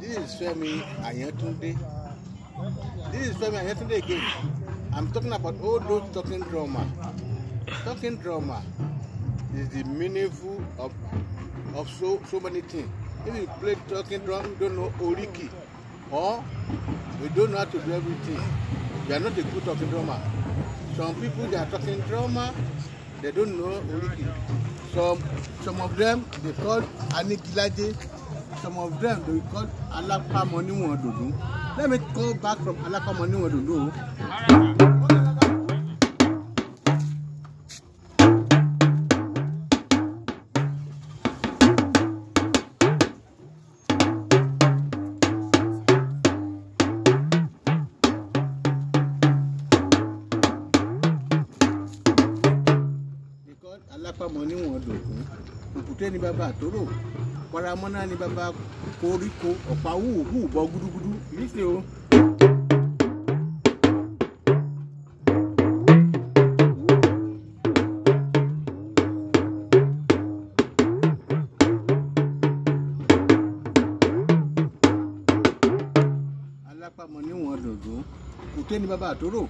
This is Femi Ayantunde. This is Femi Ayantunde again. I'm talking about all those talking drama. Talking drama is the meaningful of so many things. If you play talking drum, you don't know oriki, or you don't know how to do everything. You are not a good talking drummer. Some people, they are talking drama, they don't know oriki. Some of them, they call Anigilaje. Some of them, they call Alapamo Niwon Dundun. Let me go back from Alapamo Niwon Dundun. Alápàmọ́ níwọ̀n dògún, òkúté ní bàbá àtòrò, paramọ́nà ní bàbá koríko, ọ̀pá hùhù bọ́ gúdúgúdú, níṣẹ́ o. Alápàmọ́ níwọ̀n dògún, òkúté ní bàbá àtòrò,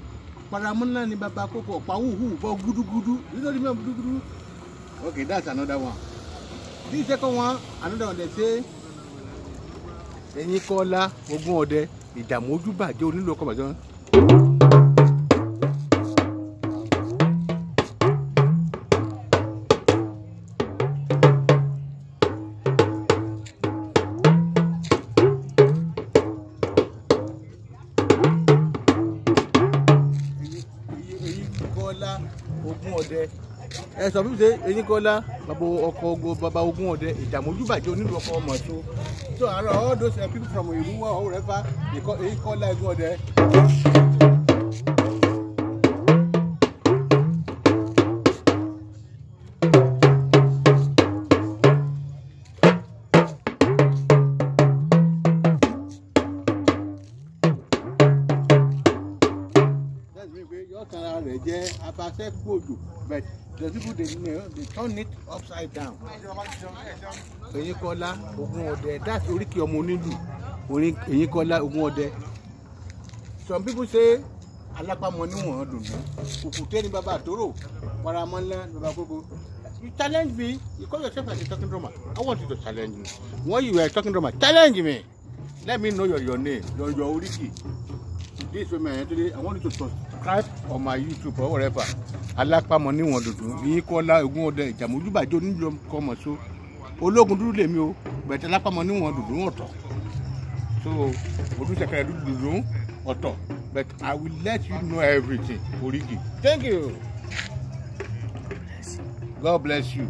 paramọ́nà ní bàbá kókó, ọ̀pá hùhù bọ́ gúdúgúdú, nítorí mẹ́ gúdúgúdú. Okay, that's another one. This second one, another one, they say, Ẹ̀yin Kọ́lá, ogún ọdẹ, ìdààmú ojú bàjẹ́ onílù ọkọ̀ bàjẹ́. Ẹ̀yin Kọ́lá, ogún ọdẹ. Ẹ sọ fún mi ṣe Ẹ̀yin Kọ́lá, bàbá ọkọ̀ ogun, bàbá ogún ọdẹ, ìdààmú ojú bàjẹ́ onílù ọkọ̀ ọmọ tó. So all those people from Iruwa or wherever, they call Ẹ̀yin Kọ́lá ogún ọdẹ. That's me pé yóò tan ara rẹ̀ jẹ́ abasẹ́ gbòdò, but the people they know, they turn it upside down. Ẹ̀yin Kọ́lá ogún ọdẹ, that's oríkì ọmọ onílù. Ẹ̀yin Kọ́lá ogún ọdẹ. Some people say alápàmọ́ níwọ̀n dùndún, òkùté ní bàbá àtòrò, paramọ́lá ní bàbá kókó. You challenge me, you call yourself as a talking drummer. I want you to challenge me. When you are a talking drummer, challenge me. Let me know your name, your oríkì. This way, man, today I want you to subscribe on my YouTube or whatever. Alápàmọ́ níwọ̀n dùndún, Ẹ̀yin Kọ́lá ogún ọdẹ, ìjàmú ojúbàjẹ́ onílù ọkọ̀ ọmọ so. Ológun dúdú lèmi o, bẹ̀tẹ̀ alápàmọ́ níwọ̀n dùndún ọ̀tọ̀. So olùsẹ̀kẹ̀rẹ̀ dúdú dùndún ọ̀tọ̀, but I will let you know everything. Oríkì. Thank you. God bless you.